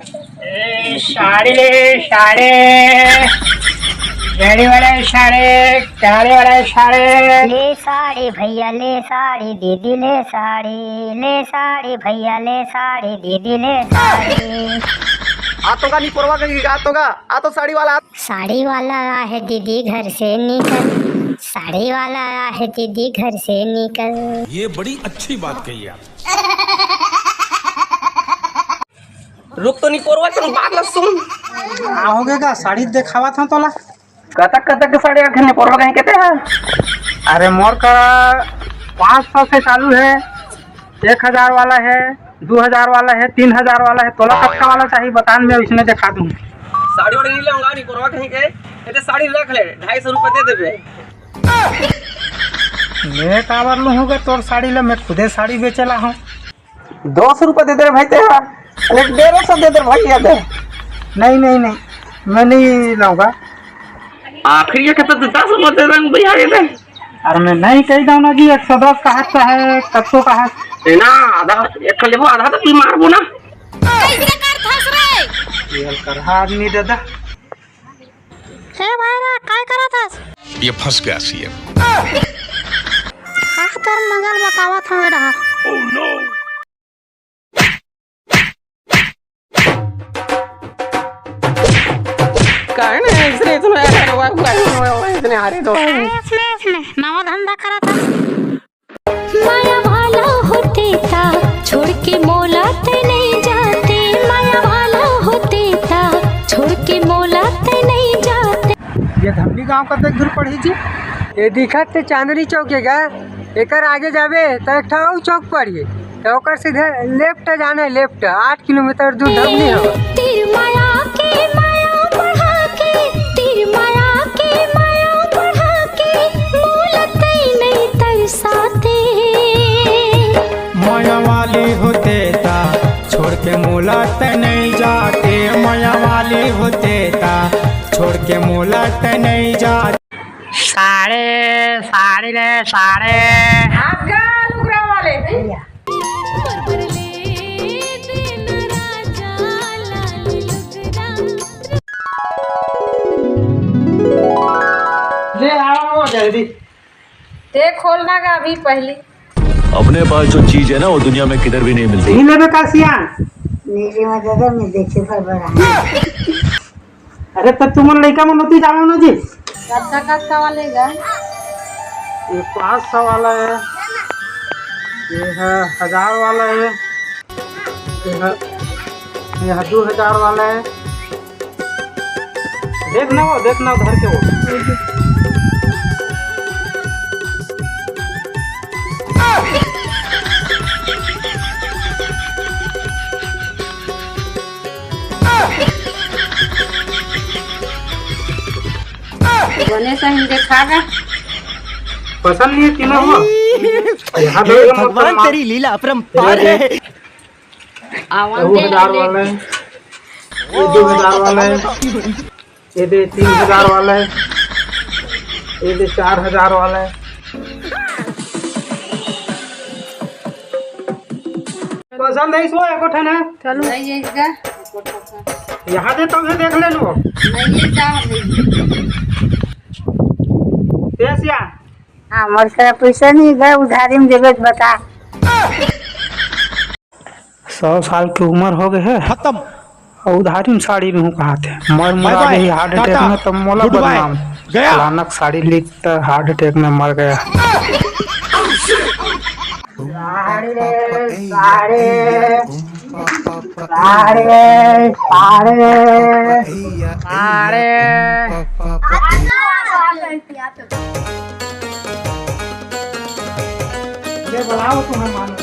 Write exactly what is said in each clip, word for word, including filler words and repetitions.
ए, साड़ी ले, साड़ी। घड़ी वाला साड़ी, घड़ी वाला साड़ी। ले साड़ी भैया, ले साड़ी दीदी, ले साड़ी, ले साड़ी भैया, ले साड़ी दीदी, ले साड़ी। आ तो गा, निपोरवा कहीं गा तो गा, आ तो साड़ी वाला। साड़ी वाला आए हे दीदी घर से निकल, साड़ी वाला आए हे दीदी घर से निकल। ये बड़ी अच्छी बात कही आप। रुक तो निपोरवा, चल बात ला सुन। का होगे गा? साड़ी देखावत हंव तोला। कतक कतक के साड़ी रखे निपोरवा कहीं के ते हा? अरे मोर करा पाँच सौ से चालू हे, एक हजार वाला हे, दू हजार वाला हे, तीन हजार वाला हे। तोला कतका वाला चाही बता न, मैं ओइसने देखा दूं। साड़ी वाड़ी नहीं लेहूं गा निपोरवा कहीं के, ये ते साड़ी रख ले, ढाई सौ रुपया दे देबे। मैं काबर लूहूं गा तोर साड़ी ला, मैं खुदे साड़ी बेचे ला हंव। दो सौ रुपया दे दे रे भाई ते यार। अरे डेढ़ सौ दे दे रे भाई, ये दे। नहीं, नहीं, नहीं, मैं नहीं लाऊंगा। आखिरी एक तो दस रुपया दे रहा हूँ भैया, ये दे। अरे मैं नहीं कही दाऊं ना जी, एक सौ दस का हाथ है, कत्तो का हाथ। ए ना, आधा, एक ठो लेबो, आधा तो तू मारबो ना। कैसे कर थस रे? ये हल्का रहा आदमी दादा। हे भाई रे, काय करत हस? ये फंस गया सीएम। हाँ, तोर मजा ल बतावत हवे रहा। काय ना, इसने इतना यार, वाह, वाह, वाह, वाह, इतने हारे दो। काय इसने, इसने नवा धंधा करत हस? माया वाला होते ता छोड़ के मोला ते नहीं जाते, माया वाला होते ता छोड़ के मोला ते नहीं जाते। ये धमनी गांव कतेक दूर पड़ही जी? ये दिखत ते चांदनी चौक हे गा, एकर आगे जाबे त एक ठो अउ चौक पड़ही, त ओकर सीधे लेफ्ट जाना हे, लेफ्ट, आठ किलोमीटर दूर धमनी हे। तीर माया के माया बढ़ा के, तीर माया के माया बढ़ा के, मोला तई नहीं तरसाते। माया वाली होते ता छोड़ के मोला ते नहीं जाते, माया वाली होते ता छोड़ के मोला ते नहीं जाते। साड़ी, साड़ी ले, साड़ी। आप गा लुगरा वाले। ले आओ जल्दी। ते खोलना गा अभी पहली। अपने पास जो चीज है ना, वो दुनिया में किधर भी नहीं मिलती। नहीं लेबे का सियान? नहीं लेबे दादा, मैं देखे भर बड़ा। अरे तो तुमन लइका मन होती जानो ना जी। कत्ता कत्ता वाले गा? ये पाँच सौ वाला है, ये है हजार वाला है, ये है, ये है दो हजार वाला है। देख ना वो, देख ना उधर के वो। बने सही देखा गा। पसंद नहीं है तीनों हो। यहाँ दे दो, भगवान मतलब, तेरी लीला अपरंपार है। आवन दे, हजार आवन दे। वाला है, ये दो हजार वाला है, ये दे तीन हजार वाला है, ये दे चार हजार वाला है। पसंद है इसको एको ठन है? चलो। नहीं, ये इसका। यहाँ दे, तब से देख ले लो। नहीं, ये क्या है? कैसिया? हाँ, मोर करा पैसा नहीं है, उधारी में देबे तो बता। सौ साल के उम्र हो गए है। खत्म। अउ उधारी में साड़ी लूहूं कहाथे। मर मुरा बाय, गई हार्ट अटैक टाटा, में, तब मोला गुड बाय, बदनाम। गया। फलाना के साड़ी लीक त हार्ट अटैक में मर गया। साड़ी रे, साड़ी। साड़ी रे, साड़ी। साड़ी। ये बुलाओ तुम्हें मानो।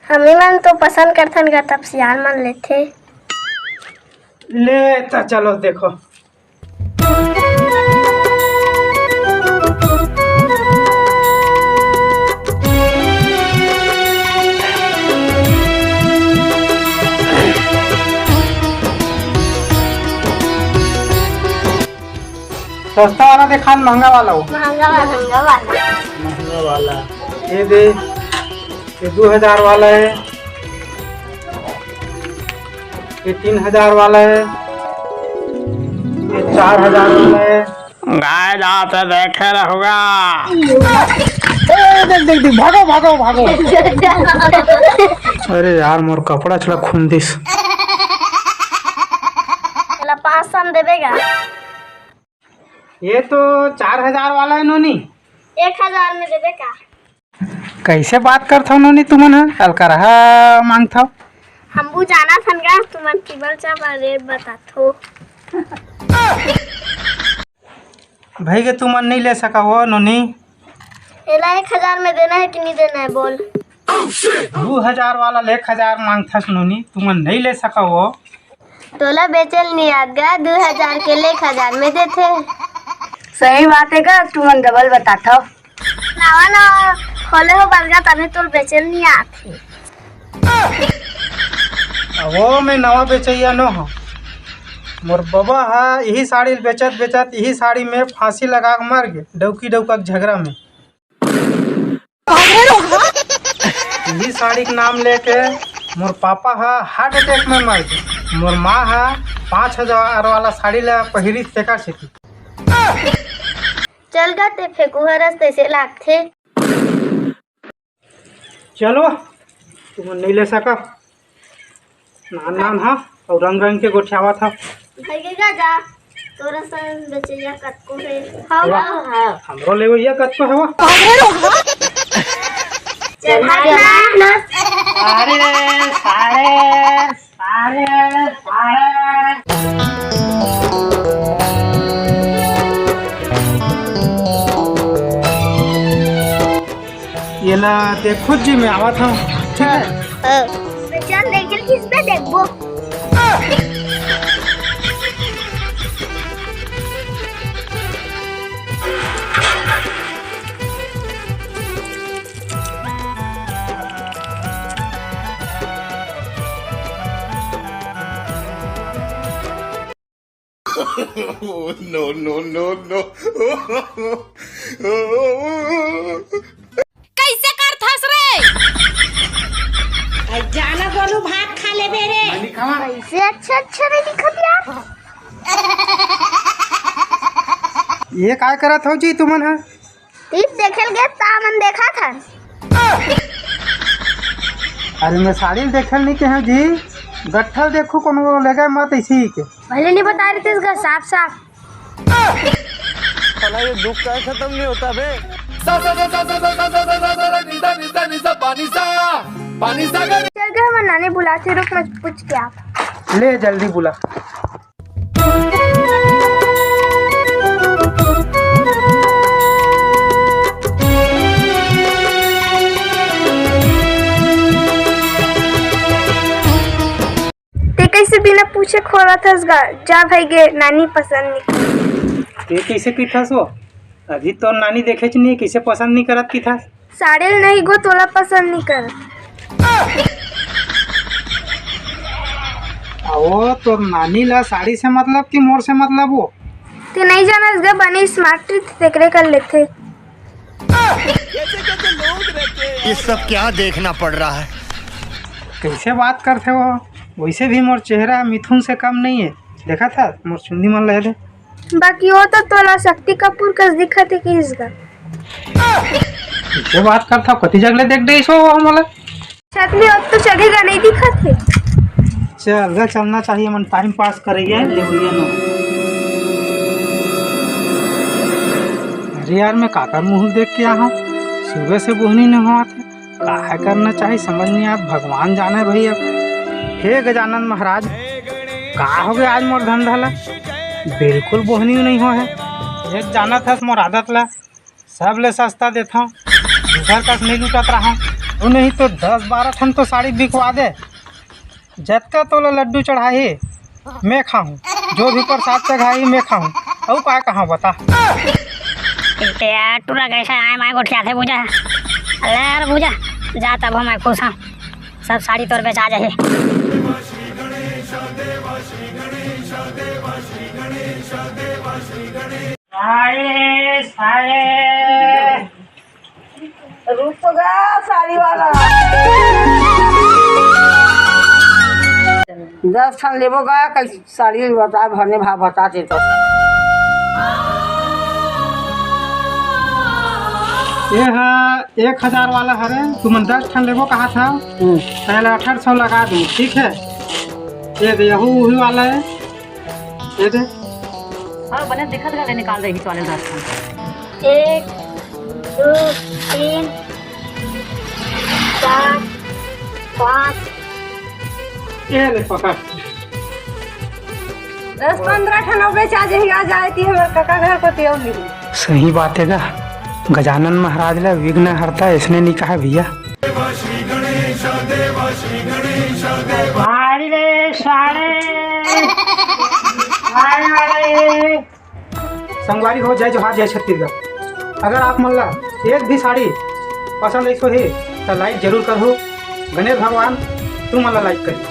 हमनी मन तो पसंद करथन गा, तब सियान मन लेथे। ले त चलो देखो। सस्ता वाला देखा, महंगा वाला हो। महंगा वाला। महंगा वाला। महंगा वाला। ये दे, ये दो हजार वाला है। ये तीन हजार वाला है, ये चार हजार वाला है। गाय जाते देखे रहूंगा। ए, देख, देख, देख, भागो, भागो, भागो। अरे यार, मोर कपड़ा चला खून दिस। चला, पाँच सौ में देबे का? ये तो चार हजार वाला है नोनी। एक हजार में देबे का? कैसे बात करथव नोनी तुमन ह? अलकरहा मांगथव। हमू जानत हन गा, तुमन टिबल चाबल रेट बताथो। भाई के तुमन नहीं ले सका हो नोनी। एला एक हजार में देना है कि नहीं देना है, बोल। दू हजार वाला ले एक हजार मांगथस नोनी, तुमन नहीं ले सका हो। तोला बेचल नहीं आत गा, दू हजार के ले एक हजार में देथे। सही बात है गा, तुमन डबल बताथव। नवा नवा खोले हो बरगा, तभी तोल बेचल नहीं आत हे। वो मैं नवा बेचैया नो हो। मोर बबा हा यही साड़ी बेचत बेचत यही साड़ी में फांसी लगा के मर गए, डौकी डौका के झगड़ा में। यही साड़ी के नाम लेके मोर पापा हा हार्ट अटैक में मर गए। मोर माँ हा पाँच हजार वाला साड़ी ला पहिरी तेकर सेती। चल गा ते फेंकू हरस तैसे लागथे। चलो, तुमन नहीं ले सका। नान नान हा, अउ रंग रंग के गोठियावत हा। भाई के जा, जा, तोरा सन बेचैया कतको हे। हाँ, वाह, हाँ, हाँ। हमरो लेवैया कतको हवा। चल, चल, भाग ना। अरे, सारे, सारे, सारे। ये ला, देखो जी, मैं आवत हूँ, ठीक है? हाँ। चल, देख ले, किस पे देखबो? No, no, no, no। कैसे करथस रे? अरे जाना गोलू, भात खा लेबे रे। कैसे अच्छा अच्छा नहीं दिखत यार। ये काय करत हो जी तुमन ह? टीप देखे ल गे त हमन देखत हन। अरे मैं साड़ी ल देखे ल नहीं कहे जी, गट्ठल देखू कोनो ले गए मत इसी के। भले नहीं बता रही थी इसका साफ साफ। साला ये दुख का खत्म नहीं होता बे। चल के हमर नानी बुलाथे, रुक मैं पूछ के आत। ले जल्दी बुला। ते कैसे बिना पूछे खोलत हस गा? जा भाई गे, नानी पसंद नहीं। ते कैसे पीथस वो? अभी तो नानी देखेच नहीं, कैसे पसंद नहीं करत पीथस? साड़ी नहीं गो, तोला पसंद नहीं करत। वो तो नानी ला साड़ी से मतलब कि मोर से मतलब वो? ते नहीं जानस गा, बने स्मार्ट रहिथे, तेकरे कर लेथे। ये सब क्या देखना पड़ रहा है? कैसे बात करथे वो? वैसे भी मोर चेहरा मिथुन से कम नहीं है। देखा था मोर चुंदी मन लहले। बाकी वो तो तोला शक्ति कपूर कस दिखत है कि इसका। कैसे बात करथा? कति जगले देख दे सो वो मोला। छत में अब तो चढ़ेगा नहीं दिखत है। चल गा, चलना चाहिए, मन टाइम पास करेंगे। ले भैया नो। अरे यार, मैं काकर मुंह देख के आहा हूँ, सुबह से बोहनी नहीं हुआ था। काहे करना चाहिए समझ नहीं आत, भगवान जाने भाई। अब हे गजानन महाराज, का हो गया आज मोर धंधा ला? बिल्कुल बोहनी नहीं हो है। एक जानत हस मोर आदत ला, सब ले सस्ता देथव, दूसर कस नहीं लूटत रहा। वो नहीं तो दस बारह ठन तो साड़ी बिकवा दे, जतका तोला लड्डू चढ़ाही मैं खाहूँ, जो भी प्रसाद चढ़ाही मैं खाहूँ। अउ का कहाँ बता? ए यार, टूरा कैसे आए माय गोठियाथे बुझा। अरे यार बुझा, जा तब हम खुश हन, सब साड़ी तोर बेचा जाही। सारे, सारे। रुक तो गा साड़ी वाला। दस ठन लेबो गा, कई साड़ी बता, भरने भाव बता दे तो। ये हा एक हजार वाला हरे, तुमन दस ठन लेबो कहा था, हम्म। पहले अठारह सौ लगा दूँ, ठीक है? ये दे, यहू वही वाला है, ये दे। और बने दिखत का निकाल रही वाले दस ठन। एक, दो, तीन, चार, पाँच। ये ले पकड़। दस पंद्रह ठन अउ बेचा जही आ जाए ती हमर कका घर को तेल ली। सही बात है गा, गजानन महाराज ला विघ्न हरता इसने नहीं कहा भैया। साड़ी रे, साड़ी। साड़ी वाले। संगवारी हो, जय जोहार, जय छत्तीसगढ़। अगर आप मन ला एक भी साड़ी पसंद आई होही, त like जरूर करहु। गणेश भगवान तुमन ला like करी।